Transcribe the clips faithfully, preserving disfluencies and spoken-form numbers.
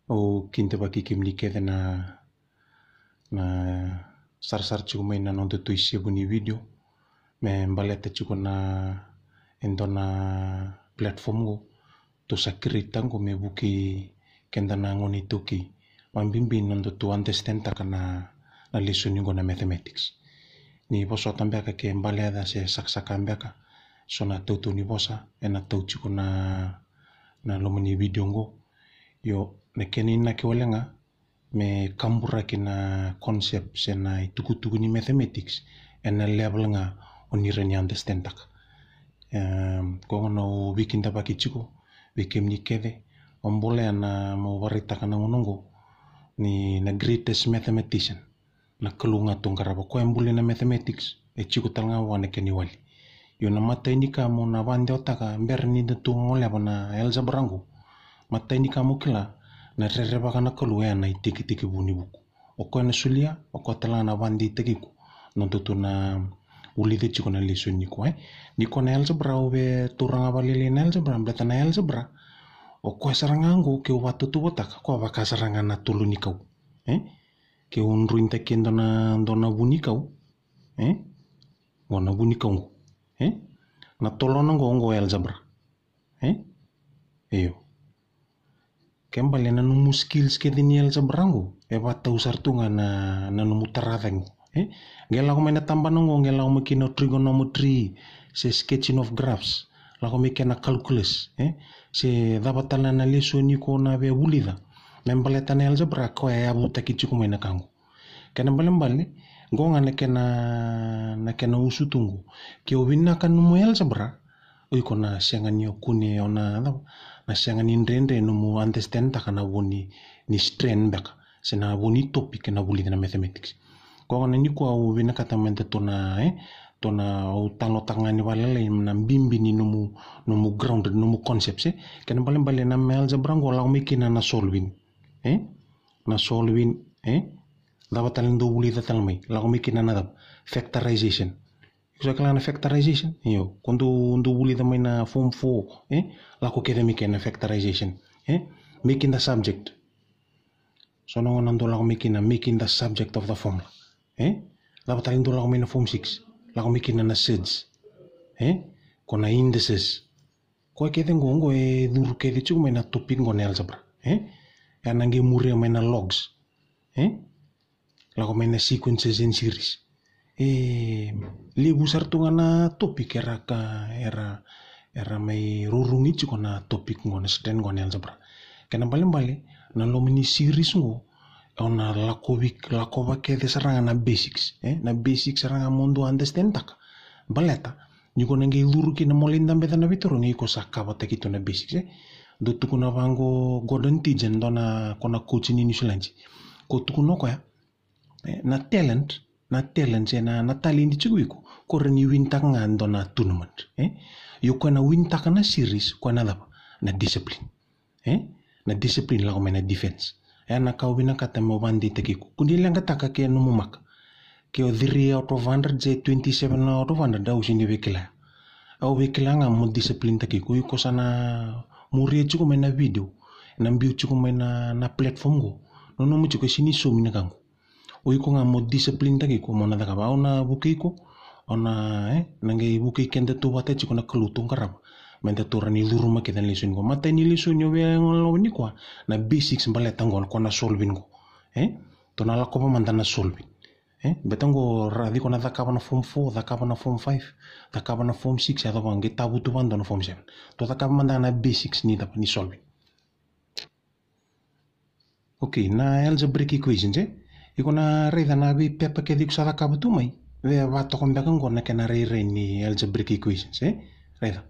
Au kidavaki kemuni kece na, na sarasara tiko mai na noda tu isevu ni video me baleta tiko na e dua na platform qo tou sa create-taka qo me vukei keda na gone iTaukei, vabibi na noda tou understand-taka na, na lesoni qo na mathematics. Ni vosota beka ke baleca se sakasaka beka so na tautau ni vosa ena tau tiko na, na loma ni video qo. Io, na kena inaki wale ga me kaburaki na concept se na itukutuku ni mathematics ena level ga o ni rawa ni understand-taka. Em, koya gona au veikidavaki tiko vei kemuni kece, au bolea na meu vakaraitaka na gauna oqo ni na greatest mathematician na Kalou ga tou qarava. Koya e buli na mathematics, e tiko tale ga vua na kena iwali. Io, na imatai ni ka mo na vakadewataka bera ni da tou goleva na algebra qo, imatai ni ka mo kila, na rerevaka na Kalou e a na itekitekivu ni vuku. O koya na solia, o koya tale ga na vakadeitaki iko na noda tou na vulica tiko na lesoni nikua, e. Ni ko na algebra, au via taura ga vakalailai na algebra, baleta na algebra o koya sara ga qo keu vakatautauvatataka, koya vaka sara ga na tolo ni kau, e. Keu droinitaki e dua na, dua na vunikau, e? Qo na vunikau qo, e? Na tolona qo, qo algebra, e? Io. Ke bale na nomu skills kece ni algebra qo e vakatau sara tu ga na, na nomu tara cake qo, e? Qai lako mai na tabana qo, qai lako mai kina o trigonometry se sketching of graphs, lako mai kina na calculus, e? Se cava tale na lesoni ko na via vulica me baleta na algebra, koya e yavutaki tiko mai na ka qo. Kena balebale, qo ga na kena, na kena usutu qo. Ke o vinaka nomu algebra, o iko na sega ni o kune, o na, na sega ni dredre nomu understand-taka na vo ni, ni strand beka se na vo ni topic ena vulica na mathematics. Koya gona nikua au vinakata meda tou na, e, tou na, au talanoataka ga ni vakalailai na bibi ni nomu, nomu grounded, nomu concepts, e. Kena balebale na algebra qo lako mai kina na solving, e? Na solving, e? Cava tale dou vulica tale mai, lako mai kina na cava? Factorization. Iko sa kila na factorization? Io, ko dou, dou vulica mai na form four, e? Lako kece mai kina na factorization, e? Making the subject. So na gauna dou lako mai kina, making the subject of the formula, e? Cava tale dou lako mai na form six, lako mai kina na surds, e? Ko na indices. Koya kece qo, qo e curu kece tiko mai na topic qo na algebra, e? E a na qai muria mai na logs, e? Lako mai na sequences and series. E levu sara tu ga na topic era ka, era, era mai rurugi tiko na topic qo na strand qo na algebra. Kena balebale, na loma ni series qo, o na lakovi, lakova kece sara ga na basics, e? Na basics sara ga mo dou understand-taka. Baleta ni ko na qai curu kina mo lai dabeca na veitarogi, iko sa kavataki tu na basics, e? Dou tukuna vaqo Gordon Teagan, dua na, ko na coach ni Niusiladi. Ko tukuna o koya, e, na talent, na talent se na, na talent tiko iko, ko rawa ni win-taka ga dua na tournament, e? Io, koya na win-taka na series, koya na cava? Na discipline, e? Na discipline lako mai na defense. E a na ka au vinakata meu vakadeitaki iko. Ko ni leqataka ke nomu maka, ke o three out of hundred se twenty-seven out of hundred, au sega ni via kila. Au via kila ga mo discipline-taki iko. Iko sa na muria tiko mai na video, na biu tiko mai na, na platform qo. Nonomu tiko e sega ni saumi na ka qo. O iko ga mo discipline-taki iko mo na cakava. Au na vukei iko, au na, e, na qai vukei keda tu vata tiko na Kalou tou qarava, meda tou rawa ni curuma kece na lesoni qo. Matai ni lesoni au via golova nikua, na basics baleta qo, ko na solving qo, e? Tou na lakova mada na solving, e? Baleta qo ra, o iko na cakava na form four, cakava na form five, cakava na form six, yacova qai tavutu vadua na form seven. Tou cakava mada na basics ni cava, ni solving. Okay, na algebraic equations, e? Iko na raica na veipepa kece iko sa cakava tu mai, e vakatoka beka qo na kena rairai ni algebraic equations, e? Raica.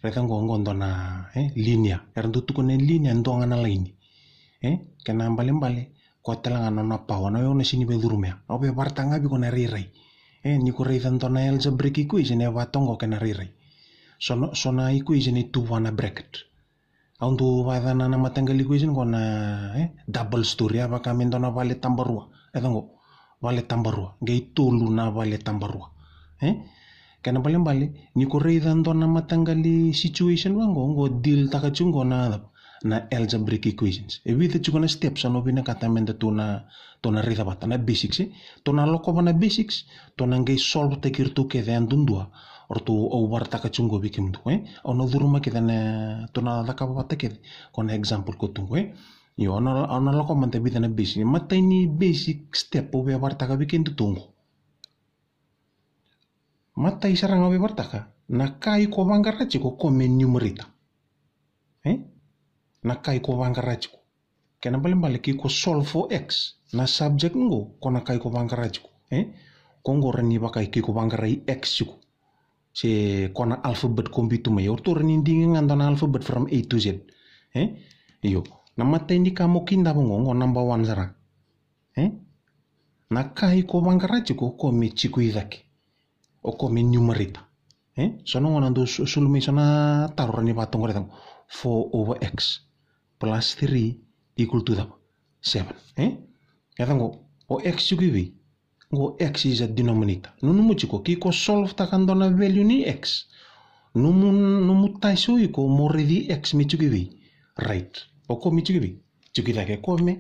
Raica qo, qo dua na, e, linear. Era dau tukuna e linear, dua ga na laini, e? Kena balebale, koya tale ga na nona power, na, o na sega ni via curuma ya. Au via vakaraitaka ga vei iko na rairai, e? Ni ko raica dua na algebraic equation, e vakatoka qo kena rairai. So na, so na equation e tu vua na bracket. Au dau vakayacana na mataqali equation qo na, e, double story, a vaka me dua na vale tabarua. E ca qo, vale tabarua, qai tolu na vale tabarua, e? Kena balebale, ni ko raica dua na mataqali situation vaqo, qo deal-taka tiko qo na, na algebraic equations. E vica tiko na steps au na vinakata me datou na, tou na raica vata, na basics, e. Tou na lakova na basics, tou na qai solve-taki iratou kece yadudua. O ratou au vakaraitaka tiko qo vei kemudou, e. Au na curuma kece na, tou na cakava vata kece, qo na example qo tu qo, e. Io, au na, au na lakova mada e vica na basic. Matai ni basic step au via vakaraitaka vei kedatou qo. Matai sara ga au via vakaraitaka, na ka iko vaqara tiko qo me numerator. E? Na ka iko vaqara tiko. Kena ibalebale ke iko solve for x, na subject qo, qo na ka iko vaqara tiko. E? Qo qo rawa ni vaka ke iko vaqara i x tiko. Se qo na alphabet qo biu tu mai. O ratou rawa ni digia ga e dua na alphabet from A to Z. E? Io. Na matai ni ka mo kidava qo, qo number one sara. E? Na ka iko vaqara tiko, qo me tiko i cake. O qo me numerator. E? So na gauna dou su-, sulu mai so na taro rawa ni vakatoqoreta qo. Four over x plus three equal to cava? Seven. E? E cava qo, o x tiko i vei? Qo x is a denominator. Nanuma tiko, ke iko solve-taka e dua na value ni x, nomu, nomu taisau iko mo raici x me tiko i vei? Right. O qo me tiko i vei? Tiko i cake, qo me,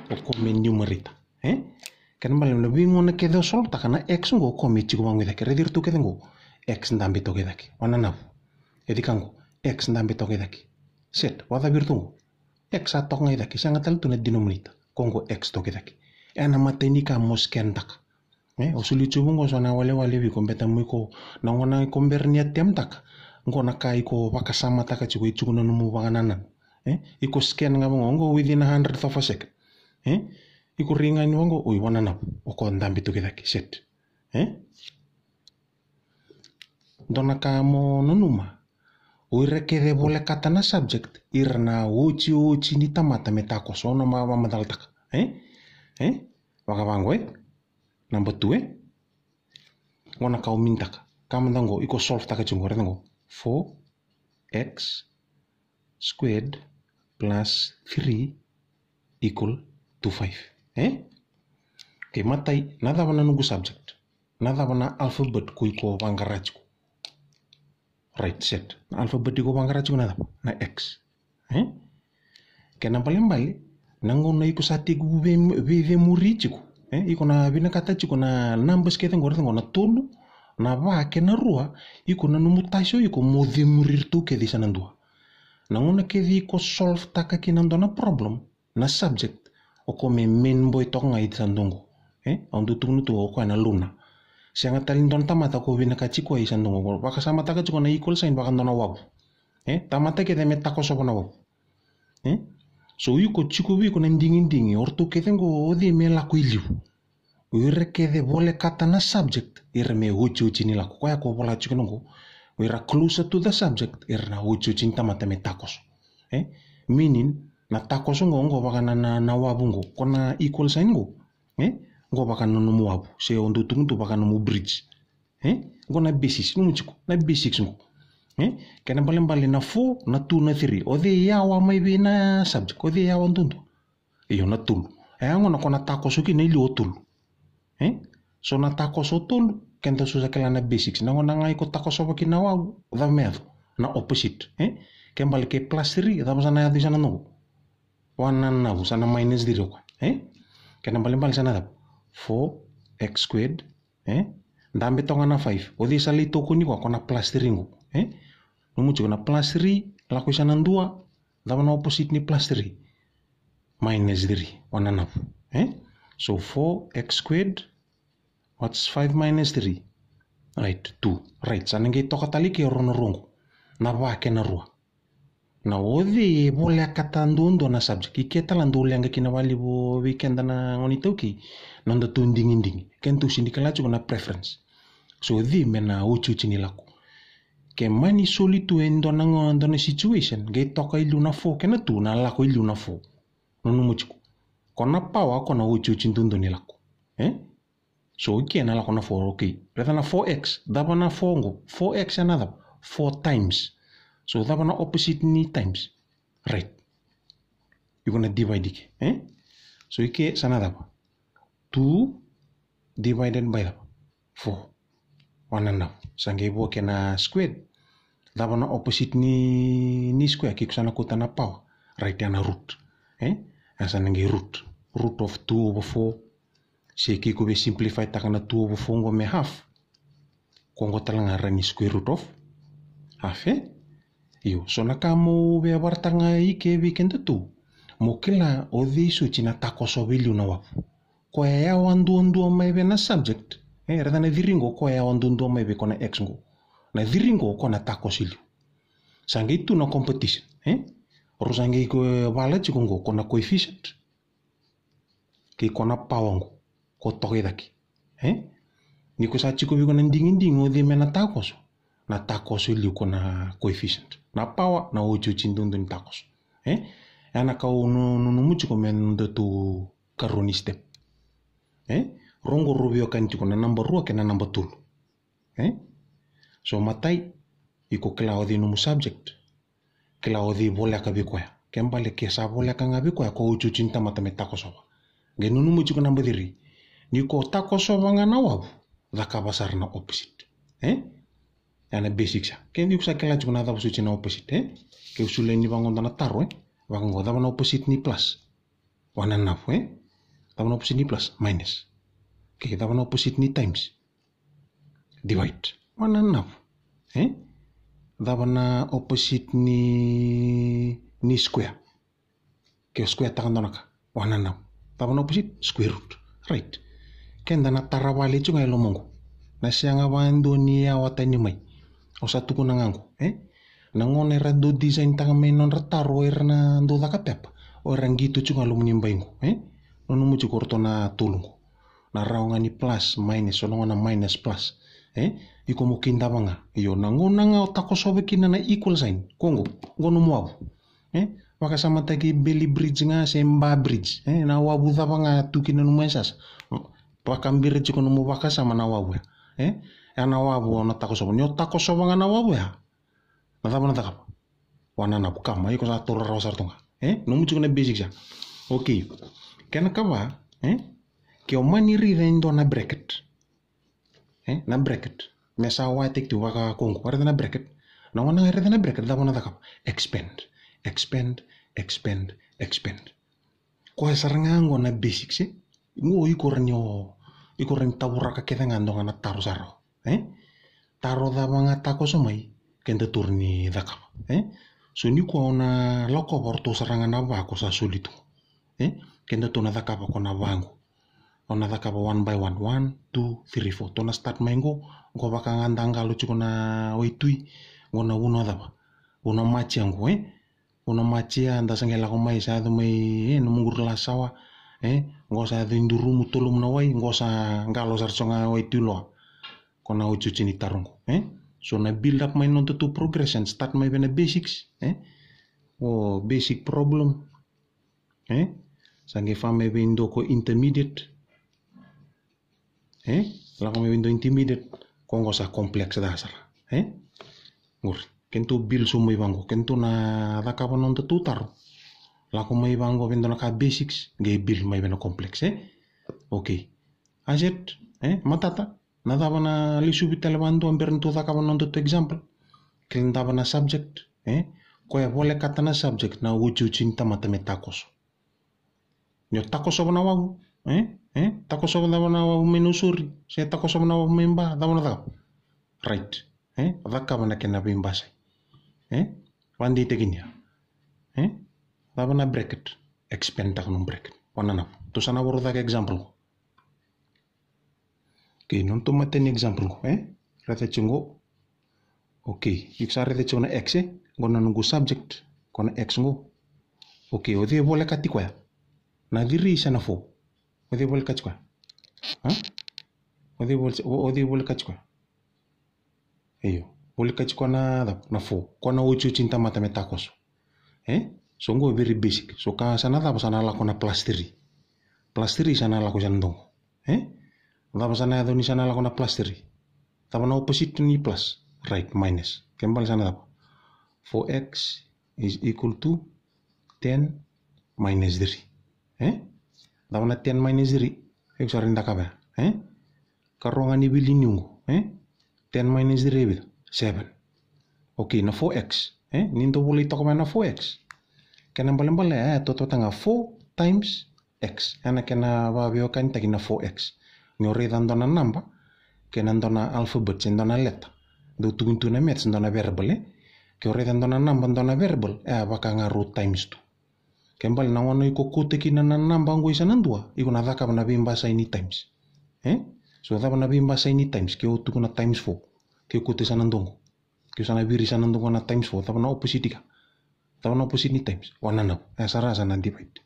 o qo me numerator. E? Kena ibalebale na veigauna kece o solve-taka na x qo, qo me tiko vaqo i cake. Raici iratou kece qo. X dabe toka i cake. Wananavu. E cika qo. X dabe toka i cake. Set. Vakacavi iratou qo. X a toka ga i cake. Sega tale tu na denominator. Qo qo x toka i cake. E na matai ni ka mo scan-taka. E, o soli tu qo so na walewale vei iko, beta mo iko, na gauna iko bera ni attempt-taka. Qo na ka iko vakasamataka tiko, e tiko na nomu vakanananu. E, iko scan ga vaqo, qo within a hundredth of a second. E, iko rai ga ni vaqo, oi, wananavu, o qo dabe toka i cake, set. E? Dua na ka mo nanuma. O ira kece volekata na subject, ira na otioti ni tamata me takoso, au na ma-, vamacalataka. E? E? Vakavaqo, e? Number two, e? Qo na ka au mean-taka. Ka mada qo, iko solve-taka tiko qo, raica qo. Four x squared plus three equal to five. E? Okay, matai, na cava na noqu subject? Na cava na alphabet ko iko vaqara tiko? Right, set. Na alphabet iko vaqara tiko na cava? Na x. E? Kena ibalebale, na gauna iko sa tekivu vei, veicemuri tiko. E? Iko na vinakata tiko na numbers kece qo, raica qo na tolu, na va kei na rua, iko na nomu taisau iko mo cemuri iratou kece i sa na dua. Na gauna kece iko solve-taka kina e dua na problem, na subject, o qo me main boy toka ga i sa dua qo. E? Au dau tukuna tu o koya na luna. Sega tale ni dua na tamata ko vinakati koya i sa dua qo. Vakasamataka tiko na equal sign vaka dua na wavu. E? Tamata kece me takosova na wavu. E? So iko tiko vei iko na digidigi, o ratou kece qo o cei me lako i liu? O ira kece volekata na subject, ira me otioti ni lako. Koya ko vola tiko qo. O ira closer to the subject, ira na otioti ni tamata me takoso. E? Meaning, na takoso qo, qo vaka na, na, na wavu qo. Ko na equal sign qo. E? Qo vaka na nomu wavu. Se o dau tukuna tu vaka nomu bridge. E? Qo na basics, nomu tiko. Na basics qo. E? Kena ibalebale na four, na two, na three. O cei yawa mai vei na subject? O cei yawa duadua? Io, na tolu. E, qo na ko na takoso kina i liu o tolu. E? So na takoso o tolu, keda sa kila na basics. Na gauna ga iko takosova kina wavu, cava me yaco? Na opposite. E? Ke bale ke plus three, cava sa na yaco i sa na noqo? Wananavu, sa na minus three o koya. E? Kena ibalebale sa na cava? Four x squared. E? Dabe toka na five. O cei sa lai tokoni koya, ko na plus three qo. E? Nomu tiko na plus three, lako i sa na dua, cava na opposite ni plus three? Minus three, wananavu. E? So four x squared, what's five minus three? Right, two. Right, sa na qai toka tale ke rua na rua qo. Na va kei na rua. Na o cei e volekata duadua na subject. I ke tale dau leqa kina vakalevu vei keda na gone iTaukei. Na nodatou digidigi. Kedatou sega ni kila tiko na preference. So o cei me na otioti ni lako. Ke mani soli tu e dua na ga, dua na situation, qai toka i liu na four kei na two, na lako i liu na four. Nanuma tiko. Ko na power, ko na otioti duadua ni lako. E? So i ke na lako na four, okay. Raica na four x, cava na four qo? Four x e na cava? Four times. So cava na opposite ni times? Right. Iko na divide i ke, e? So i ke sa na cava? Two divided by cava? Four. Wananavu. Sa qai vo ke na squared. Cava na opposite ni, ni square? Ke iko sa na kauta na power. Right, ya na root. E? Ya sa na qai root. Root of two over four. Se ke iko vei simplify taka na two over four qo me half, ko qo tale ga rawa ni square root of half, e? Io, so na ka mo via varataka ga i ke vei kedatou, mo kila o cei soti na takosova e liu na wavu. Koya e yawa duadua mai vei na subject, e, raica na three qo, koya e yawa duadua mai vei ko na x qo. Na three qo ko na takoso e liu. Sa qai tu na competition, e? Rau sa qai ko vala tiko qo ko na coefficient kei ko na power qo, ko toka i cake, e? Ni ko sa tiko vei iko na digidigi o cei me na takoso, na takoso e liu ko na coefficient. Na power na otioti duadua ni takoso, e? Ya na ka au nu- nu- nanuma tiko me datou karua ni step, e? Rau qo rau veiwekani tiko na naba rua kei na naba tolu, e? So matai, iko kila o cei nomu subject, kila o cei voleka vei koya. Ke bale ke sa voleka ga vei koya, ko otioti ni tamata me takosova. Qai nanuma tiko naba three, ni ko takosova ga na wavu, cakava sara na opposite, e? Ya na basics ya. Ke ni ko sa kila tiko na cava soti na opposite, e? Ke u solia ni vaqo dua na taro, e? Vaqo, cava na opposite ni plus? Wananavu, e? Cava na opposite ni plus? Minus. Ke cava na opposite ni times? Divide. Wananavu, e? Cava na opposite ni, ni square? Ke o square taka dua na ka, wananavu. Cava na opposite? Square root. Right. Keda na tara vale tiko ga e loma qo. Na sega vakadua ni yawa tani mai. Au sa tukuna ga qo, e? Na gauna era dau design taka mai nodra taro, era na dau caka pepa, o era qito tiko ga loma ni bai qo, e? Nanuma tiko o ratou na tolu qo. Na rawa ga ni plus, minus, so na gauna minus plus, e? Iko mo kidava ga. Io, na gauna ga o takosova kina na equal sign, ko qo, qo nomu wavu, e? Vakasamataki Bailey Bridge ga se Barr Bridge, e? Na wavu cava ga tu kina nomu ancestor. Vakabira tiko nomu vakasama na wavu ya, e? Ya na wavu o na takosova. Ni o takosova ga na wavu ya, na cava na cakava? Wananavu. Kama, iko sa taura rawa sara tu ga, e? Nomu tiko na basics ya. Okay. Kena ikava, e? Ke o mani raica e dua na bracket, e? Na bracket me sa wayataki tu vaka ko qo, raica na bracket. Na gauna ga raica na bracket, cava na cakava? Expand, expand, expand, expand. Koya sara ga qo na basics, e? Qo iko rawa ni o, iko rawa ni tauraka kece ga dua ga na taro sara, e? Taro cava ga takoso mai, kedatou rawa ni cakava, e? So nikua au na lakova o ratou sara ga na va ko sa soli tu, e? Kedatou na cakava ko na va qo. Au na cakava one by one, one, two, three, four. Tou na start mai qo, qo vaka ga da qalo tiko na waitui, qo na vuna cava? Vuna maji ya qo, e? Vuna maji ya, da sa qai lako mai, sa yaco mai, e, nomu qurulasawa, e, qo sa yaco i durumu, tolumu na wai, qo sa qalo sara tiko ga waitui loa. Ko na otioti ni taro qo, e? So na build up mai nodatou progression, start mai vei na basics, e? O basic problem, e? Sa qai fa mai vei dua ko intermediate, e? Lako mai vei dua intermediate, ko qo sa complex ca sara, e? Qori, kedatou build so mai vaqo, kedatou na cakava nodatou taro. Lako mai vaqo vei dua na ka basics, qai build mai vei na complex, e? Okay. Azet, e? Matata, na cava na lesuvi tale vadua bera ni tou cakava nodatou example? Kila cava na subject, e? Koya volekata na subject, na otioti ni tamata me takoso. Ni o takosova na wavu, e? E? Takosova cava na wavu mai Nausori, se takosova na wavu mai Ba, cava na cakava? Right. E? Cakava na kena veibasai. E? Vadeitaki nia. E? Cava na bracket? Expand taka nomu bracket. Wananavu. Tou sa na voro cake example qo. Okay, nodatou matai ni example qo, e? Raica tiko qo. Okay, iko sa raica tiko na x, e? Qo na noqu subject, ko na x qo. Okay, o cei volekati koya? Na three se na four? O cei volekati koya? Ha? O cei vole-, o, o cei volekati koya? Io, volekati koya na cava? Na four. Koya na otioti ni tamata me takoso. E? So qo very basic. So ka sa na cava, sa na lako na plus three. Plus three sa na lako sa na dogo. E? Cava sa na yaco ni sa na lako na plus three? Cava na opposite ni plus? Right, minus. Kena ibalebale sa na cava? Four x is equal to ten minus three. E? Cava na ten minus three? Iko sa rawa ni cakava ya. E? Karua ga ni vili ni qo. E? Ten minus three e vica? Seven. Okay, na four x. E? Ni dau volai toka mai na four x. Kena balebale e totota ga four times x. Ena kena vaviokanitaki na four x. Ni o raica dua na naba kei na dua na alphabet se dua na leta. Dau tukuni tu na maths dua na variable. Ke o raica dua na naba dua na variable, e vaka ga rau times two. Ke bale na gauna iko kauta kina na naba qo i sa na dua, iko na cakava na veibasai ni times. E? So cava na veibasai ni times ke o tukuna times four? Ke o kauta i sa na dua qo. Ke o sa na viri i sa na dua qo na times four, cava na opposite ka? Cava na opposite ni times? One another. E sara sa na divide.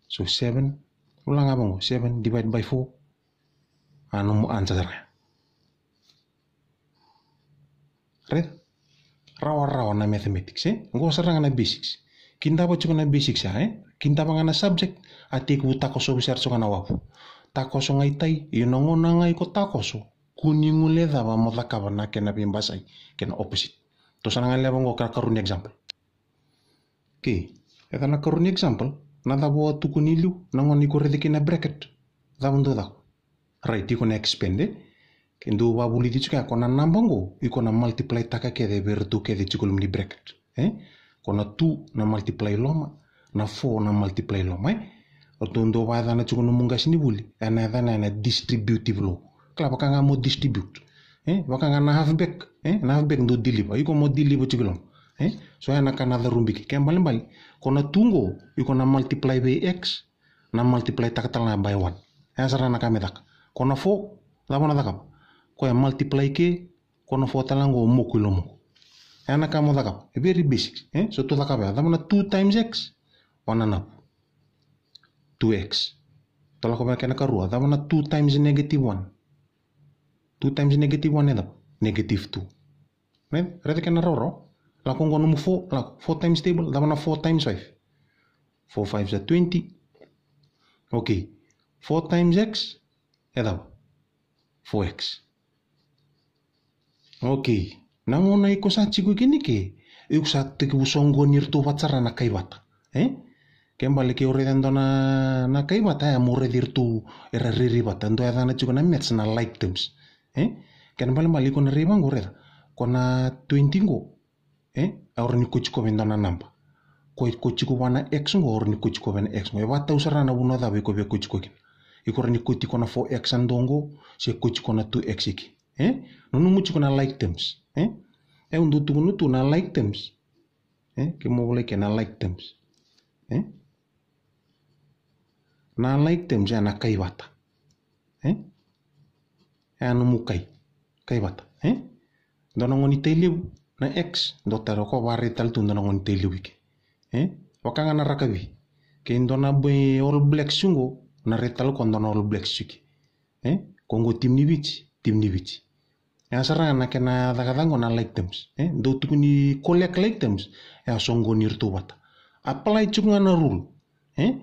So seven, ula ga vaqo, seven divide by four. A nomu answer sara. Raica? Rawarawa na mathematics, e? Qo sara ga na basics. Kidava tiko na basics, a, e? Kidava ga na subject, a tekivu takosovi sara tiko ga na wavu. Takoso ga i tai, io na gauna ga iko takoso, kua ni guilecava mo cakava na kena veibasai, kena opposite. Tou sa na galeva qo ka karua ni example. Okay, e ca na karua ni example, na cava o a tukuni liu, na gauna iko raica kina bracket, cava dou cakava? Right, iko na expand, e? Ke dou vavulici tiko ya, ko na naba qo, iko na multiply taka kece vei iratou kece tiko loma ni bracket, e? Ko na two na multiply loma, na four na multiply loma, e? Ratou dou vakayacana tiko nomu qasi ni vuli, ena yacana na distributive law. Kila vaka ga mo distribute, e? Vaka ga na half back, e? Na half back dou deliver, iko mo deliver tiko loma, e? So ena ka na carubiki, ke balebale, ko na two qo, iko na multiply vei x, na multiply taka tale ga by one. E sara na ka me caka. Ko na four, cava na cakava? Ko e multiply ke, ko na four tale ga qo moku i lomaqu. E na ka mo cakava. E very basic, e? So tou cakava ya. Cava na two times x? One another. Two x. Tou lako vei na kena karua. Cava na two times negative one? Two times negative one e cava? Negative two. Right? Raica kena rawarawa. Lako qo nomu four, lako four times table, cava na four times five? Four fives are twenty. Okay. Four times x, e cava? Four x. Okay. Na gauna iko sa tiko kina ke, iko sa tekivu soqoni iratou vata sara na kaivata. E? Ke bale ke o raica dua na, na kaivata, e, mo raici iratou era rairai vata. Dua e yacana tiko na maths na like terms. E? Kena balebale iko na raica qo, raica. Ko na twenty qo. E? E rawa ni ko tiko vei dua na naba. Ko, ko tiko vua na x qo, e rawa ni ko tiko vei na x qo. E vakatau sara na vanua cava iko via ko tiko kina. Iko rawa ni ko tiko na four x a dua qo, se ko tiko na two x iki. E? Nomu tiko na like terms. E? E, au dau tukuna tu na like terms. E? Ke mo volai ke na like terms. E? Na like terms e na kaivata. E? E a nomu kai. Kaivata. E? Dua na gone ni tai levu, na x, dua tale ko varai tale tu dua na gone ni tai levu ike. E? Vaka ga na rakavi. Ke dua na boy All Blacks qo, na rai tale ko dua na All Blacks ike. E? Ko qo team ni Viti, team ni Viti. E a sara ga na kena cakacaka qo na like terms. E? Dou tukuni collect like terms. E a soqoni iratou vata. Apply tiko ga na rule. E?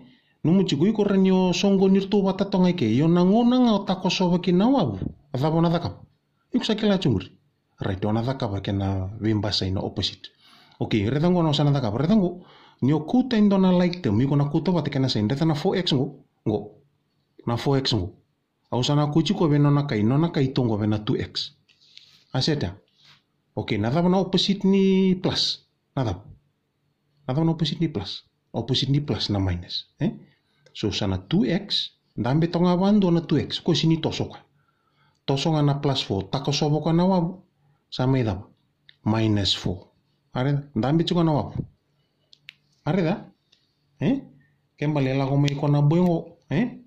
Nomu tiko iko rawa ni o soqoni iratou vata toga ike. Io na gauna ga o takosova kina wavu. A cava o na cakava? Iko sa kila tiko qori. Right, o na cakava kena veibasai na opposite. Okay, raica qo na o sa na cakava. Raica qo. Ni o kauta e dua na like term, iko na kauta vata kena sign. Raica na four x qo. Qo. Na four x qo. Au sa na ko tiko vei nona kai, nona kai tu qo vei na two x. A seta. Okay, na cava na opposite ni plus? Na cava? Na cava na opposite ni plus? Opposite ni plus na minus. E? So sa na two x, dabe toka vua dua na two x, ko sini toso koya. Toso ga na plus four, takosova koya na wavu. Sa mai cava? Minus four. A raica, dabe tiko na wavu. A raica? E? Ke bale lako mai ko na boy qo, e?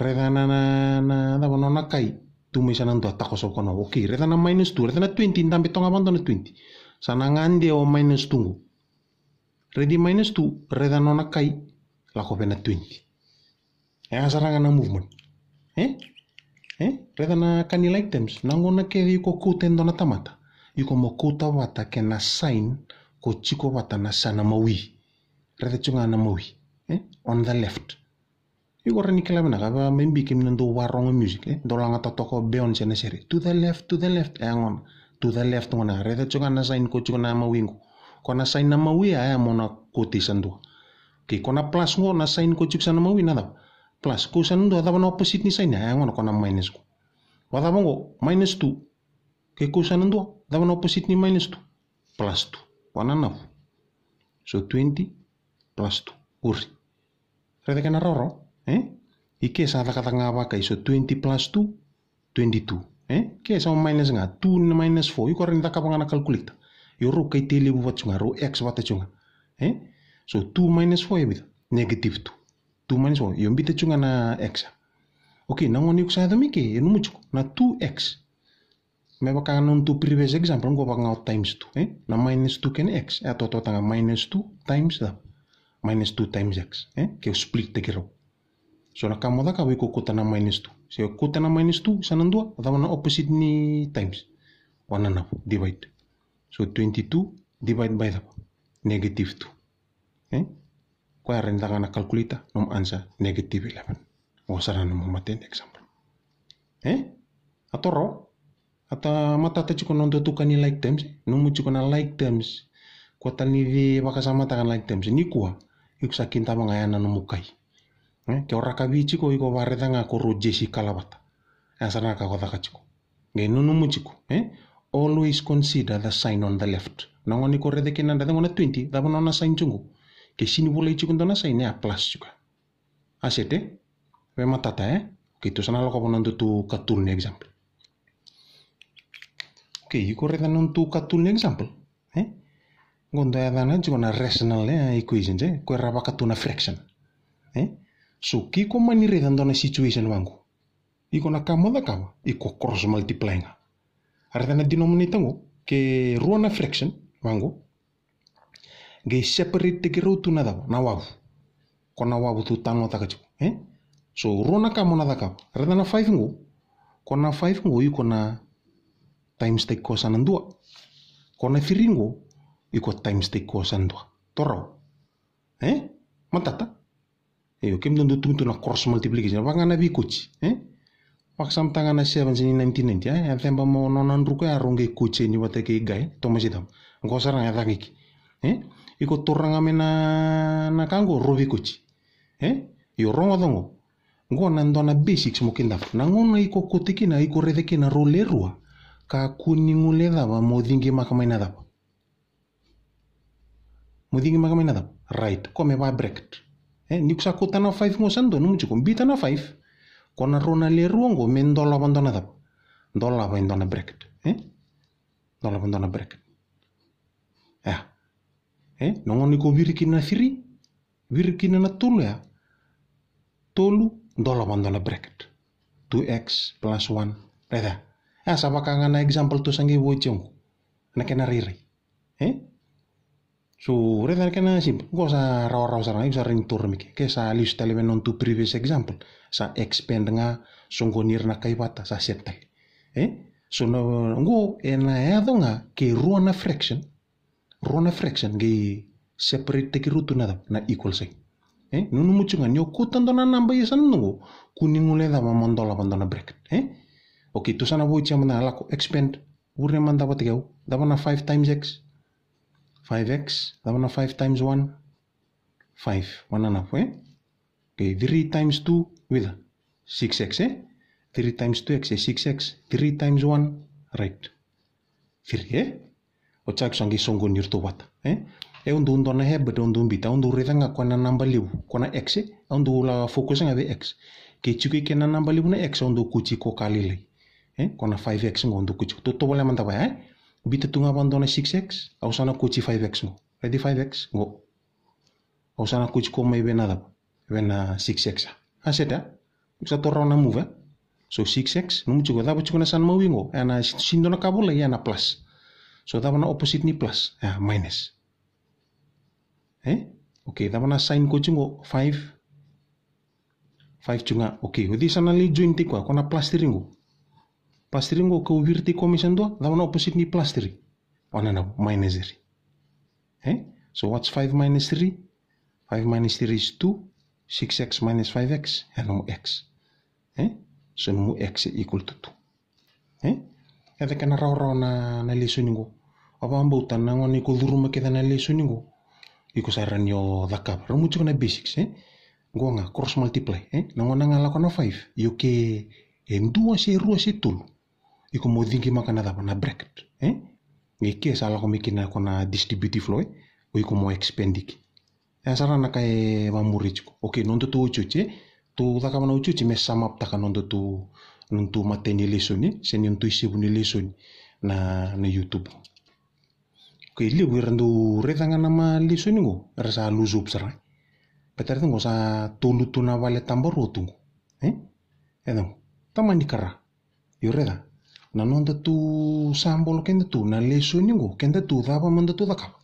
Raica na, na, na, cava nona kai. Tu mai sa na dua takosova koya na wavu. Okay, raica na minus two, raica na twenty, dabe toka vua dua na twenty. Sa na gade o minus two qo. Raici minus two, raica nona kai, lako vei na twenty. E a sara ga na movement. E? E? Raica na ka ni like terms. Na gauna kece iko kauta e dua na tamata, iko mo kauta vata kena sign ko tiko vata na sa na mawi. Raica tiko ga na mawi. E? On the left. Iko rawa ni kila vinaka, va mai biki mi na dou varogo music, e? Dou lagata toka o Beyonce na sere. To the left, to the left. E a gona. To the left gona. Raica tiko ga na sign ko tiko na mawi qo. Ko na sign na mawi, a, e a mo na kauta i sa dua. Okay, ko na plus qo, na sign ko tiko sa na mawi, na cava? Plus, ko sa na dua, cava na opposite ni sign? A, e gona ko na minus qo. Vacava qo? Minus two. Ke ko sa na dua, cava na opposite ni minus two? Plus two. One another. So twenty, plus two. Uri. Raica kena rawarawa, e? I ke sa cakacaka ga vaka i so twenty plus two, twenty-two, e? Ke sa o minus ga, two na minus four, iko rawa ni cakava ga na calculator. Io rau kaitei levu vata tiko ga, rau x vata tiko ga, e? So two minus four e vica? Negative two. Two minus four, io bita tiko ga na x. Okay, na gauna iko sa yaco mai ke, e nomu tiko na two x. Me vaka ga na noda previous example, qo vaka ga o times two, e? Na minus two kei na x, e a tototaka ga minus two times cava? Minus two times x, e? Ke o split taki rau. So na ka mo cakava iko kauta na minus two. Se o kauta na minus two, sa na dua, cava na opposite ni times? One na cava? Divide. So twenty-two divide by cava? Negative two. E? Koya rawa ni caka na calculator, nomu answer negative eleven. O sara na nomu mateni example. E? A toro. A ta matata tiko na noda tu ka ni like terms. Nomu tiko na like terms. Ko tale ni vei vakasamataka na like terms. Nikua, iko sa kidava ga ya na nomu kai. E? Ke o rakavi tiko, iko vakaraica ga ko rau jesi kalavata. Ya sara na ka ko caka tiko. Qai nonomu tiko, e? Always consider the sign on the left. Na gauna iko raica kina na dua na twenty, cava na nona sign tiko qo? Ke sini volai tiko dua na sign, e a plus tiko. A sete? Veimatata, e? Okay, tou sa na lakova na noda tu ka tool ni example. Okay, iko raica na noda tu ka tool ni example, e? Qo dua yacana tiko na rational, e, equations, e? Ko era vaka tu na fraction, e? So ke iko mani raica dua na situation vaqo, iko na ka mo cakava, iko cross multiply ga. Raica na denominator qo, ke rua na fraction vaqo, qai separate taki rau tu na cava? Na wavu. Ko na wavu tou talanoataka tiko, e? So rua na ka mo na cakava. Raica na five qo, ko na five qo iko na times taki koya sa na dua. Ko na three qo iko times taki koya sa na dua. Torau, e? Matata. Io, kemudou dau tukuna tu na cross multiplication. Vaka ga na veikoti, e? Vakasamataka ga na sevens ni nineteen ninety, e? A ceba mo nona druka ya, rau qai koti yani vata kei qai Thomas i cava? Qo sara ga e caka iki, e? Iko taura ga mai na, na ka qo, rau veikoti, e? Io, rogoca qo. Qo na dua na basics mo kidava. Na gauna iko kauta kina, iko raica kina rau le rua, kakua ni guilecava mo ciqimaka mai na cava? Mo ciqimaka mai na cava? Right. Ko me va bracket. E, ni ko sa kauta na five qo sa dua, nomu tiko bita na five. Ko na rua na le rua qo me dolava dua na cava? Dolava e dua na bracket. E? Dolava dua na bracket. Ya. E, na gauna iko viri kina na three, viri kina na tolu ya. Tolu, dolava dua na bracket. Two x plus one. Raica. Ya, sa vaka ga na example tou sa qai vo i tiko qo. Na kena rairai. E? So, raica na kena simple. Qo sa rawarawa sara ga, iko sa rawa ni taura mai ke. Ke sa lesu tale vei na noda tu previous example. Sa expand ga, soqoni ira na kai vata, sa set tale. E? So, na, qo, ena yaco ga, ke rua na fraction. Rua na fraction, qai separate taki rau tu na cava? Na equal sign. E? Nonomu tiko ga, ni o kauta dua na naba ia sa na dua qo, kua ni guilecava mo dolava dua na bracket. E? Okay, tou sa na vo i tiko mada ga, lako, expand. Vure mada vata kei au. Cava na five times x? Five x. Cava na five times one? Five. One na cava, e? Okay, three times two, vica? Six x, e? Three times two x, e? Six x. Three times one, right? Three, e? O cake sa qai soqoni iratou vata, e? E, au dau dua na habit, au dau bita, au dau raica ga ko na naba levu, ko na x, e? Au dau la focus ga vei x. Ke tiko i ke na naba levu na x, au dau kauti ko ka lailai. E? Ko na five x qo, au dau kauti ko. Totovolea mada vaya, e? Bita tu ga vadua na six x, au sa na kauti five x qo. Raici five x qo. Au sa na kauti ko mai vei na cava? Vei na six x. A set, e? Sa taura rawa na move, e? So six x, nomu tiko, cava tiko na sa na mawi qo? E na si-, sini dua na ka volai, e na plus. So cava na opposite ni plus? E, minus. E? Okay, cava na sign ko tiko qo? Five. Five tiko ga. Okay, o cei sa na lai join tiko koya? Ko na plus three qo. Plus three qo, kau viri tiko mai sa dua, cava na opposite ni plus three? One na cava? Minus three. E? So what's five minus three? Five minus three is two. Six x minus five x, e nomu x. E? So nomu x e equal to two. E? E cake na rawarawa na, na lesoni qo. Au vakabauta na gauna iko curuma kece na lesoni qo, iko sa rawa ni o cakava. Rawa mo tiko na basics, e? Qo ga, cross multiply, e? Na gauna ga lako na five, io ke e dua se rua se tolu, iko mo ciqimaka na cava? Na bracket, e? Qai ke sa lako mai kina ko na distributive law, e? O iko mo expand iki. E sara na ka e vamuri tiko. Okay, noda tu otioti, e? Tu cakava na otioti me sum up taka noda tu, noda tu matai ni lesoni, se ni tu isevu ni lesoni na, na YouTube. Okay, levu era dau raica ga na ma lesoni qo, era sa lose hope sara. Baleta raica qo sa tolu tu na vale tabarua tu qo. E? E dau. Tamani kara. Io raica. Na noda tu sa bolo keda tu, na lesoni qo, keda tu cava mada tu cakava.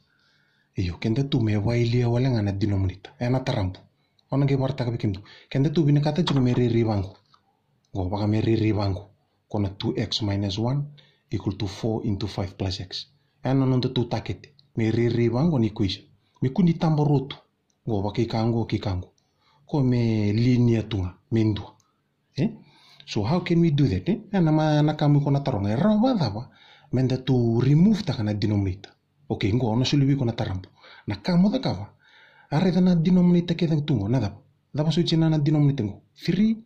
Io, keda tu me vailia wale ga na denominator. E na tarabu. Au na qai varataka vei keda tu. Keda tu vinakata tiko me rairai vaqo. Qo, vaka me rairai vaqo. Ko na two x minus one equal to four into five plus x. E na noda tu takete. Me rairai vaqo na equation. Me kua ni tabarua tu. Qo, vakaika qo, kaika qo. Ko me linia tu ga, me dua. E? So how can we do that, e? E na ma, na ka mo iko na taroga, e rawa vakacava meda tu remove taka na denominator? Okay, qo, au na soli vei iko na tarabu. Na ka mo cakava. A raica na denominator kece tu qo, na cava? Cava soti na, na denominator qo? Three,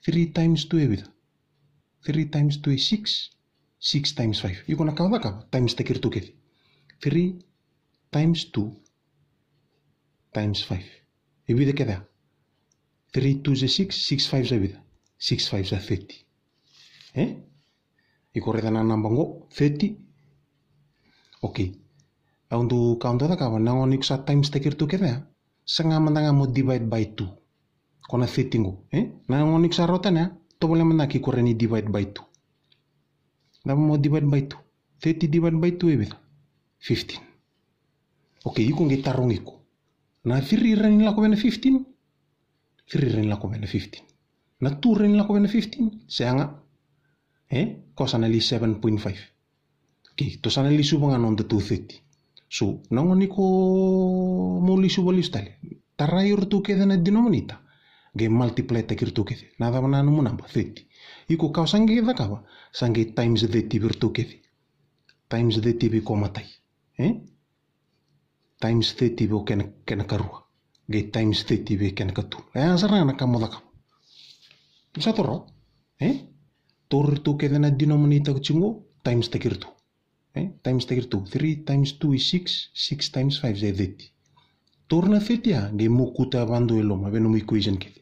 three times two e vica? Three times two e six, six times five. Iko na ka o cakava, times taki iratou kece. Three times two times five. E vica kece? Three twos e six, six fives e vica? Six fives e thirty. E? Iko raica na naba qo, thirty. Okay. Au dau, ka au dau cakava, na gauna iko sa times taki iratou kece ya, saga mada ga mo divide by two. Ko na thirty qo, e? Na gauna iko sa rawata na ya, tovolea mada ga ke iko rawa ni divide by two. Cava mo divide by two? Thirty divide by two e vica? Fifteen. Okay, iko qai tarogi iko. Na three rawa ni lako vei na fifteen? Three rawa ni lako vei na fifteen. Na two rawa ni lako vei na fifteen? Sega. E? Ko sa na lai seven point five. Okay, tou sa na lesuva ga noda tou thirty. So, na gauna iko mo lesuva lesu tale, tarai iratou kece na denominator, qai multiply taki iratou kece. Na cava na nomu naba? Thirty. Iko ka o sa qai cakava, sa qai times thirty vei iratou kece. Times thirty vei ko matai. E? Times thirty vei o kena, kena karua. Qai times thirty vei kena katolu. E ya sara ga na ka mo cakava. Sa toro. E? Tauri iratou kece na denominator ko tiko qo, times taki iratou. E? Times taki iratou. Three times two is six, six times five is thirty. Tauri na thirty ya, qai mokuta vakadua e loma, vei nomu equation kece.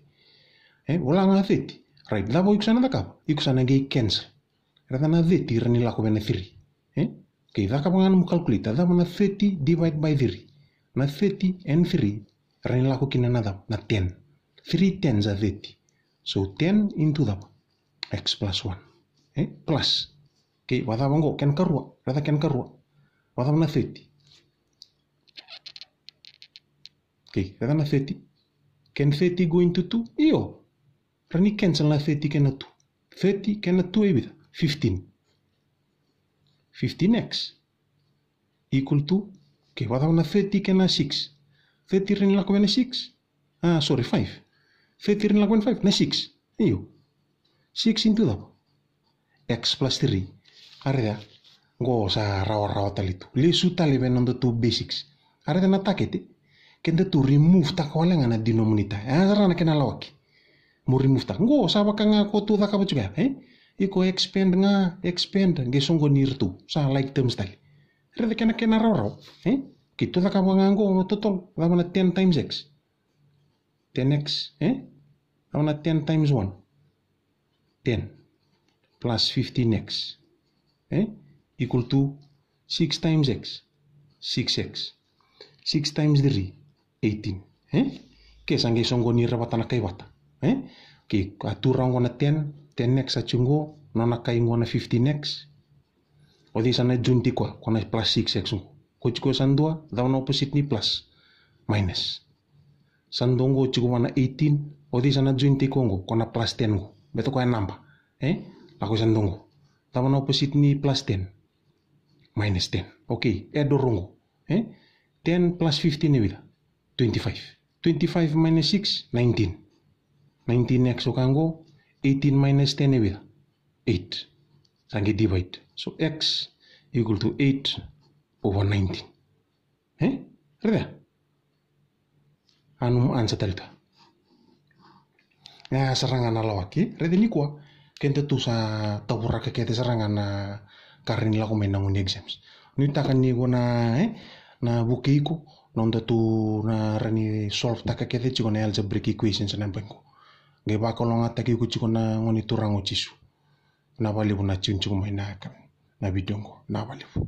E? Vola ga thirty. Right, cava iko sa na cakava? Iko sa na qai cancel. Raica na thirty rawa ni lako vei na three. E? Okay, cakava ga nomu calculator. Cava na thirty divide by three? Na thirty and three rawa ni lako kina na cava? Na ten. Three tens are thirty. So ten into cava? X plus one. E? Plus. Okay, vakacava qo? Kena karua. Raica kena karua. Vakacava na thirty? Okay, raica na thirty. Can thirty go into two? Io. Rawa ni cancel na thirty kei na two. Thirty kei na two e vica? Fifteen. Fifteen x equal to, okay, vakacava na thirty kei na six? Thirty rawa ni lako vei na six? Ah, sorry, five. Thirty rawa ni lako vei na five? Na six. Io. Six into cava? X plus three. A raica, qo sa rawarawa tale tu. Lesu tale vei noda tou basics. A raica na takete. Keda tou remove taka wale ga na denominator. E ya sara na kena lawaki. Mo remove taka. Qo sa vaka ga ko tou cakava tiko ya, e? Iko expand ga, expand, qai soqoni iratou. Sa like terms tale. Raica kena, kena rawarawa, e? Keitou cakava ga qo, total, cava na ten times x? Ten x, e? Cava na ten times one? Ten plus fifteen x, e? Equal to six times x. Six x. Six times three, eighteen. E? Ke sa qai soqoni ira vata na kai vata. E? Ke a tu rawa qo na ten, ten x a tiko qo, nona kai qo na fifteen x. O cei sa na join tiko, ko na plus six x qo. Ko tiko sa dua, cava na opposite ni plus? Minus. Sa dua qo tiko vua na eighteen, o cei sa na join tiko qo, ko na plus ten qo. Beta ko e naba. E? Lako sa dua qo. Cava na opposite ni plus ten? Minus ten. Okay, e doro qo. E? Ten plus fifteen e vica? Twenty-five. Twenty-five minus six, nineteen. Nineteen x o ka qo, eighteen minus ten e vica? Eight. Sa qai divide. So x equal to eight over nineteen. E? Raica? A nomu answer tale tu ya. E ya sara ga na lawaki. Raica nikua, keda tou sa tavuraka kece sara ga na ka rawa ni lako mai na gauna ni exams. Nuitaka ni ko na, e, na vukei iko, noda tu na rawa ni solve taka kece tiko na algebraic equations na yabaki qo. Qai vakalougatataki iko tiko na Gone Turaga o Jisu. Vinaka vakalevu na tune tiko mai na ka, na video qo. Vinaka vakalevu.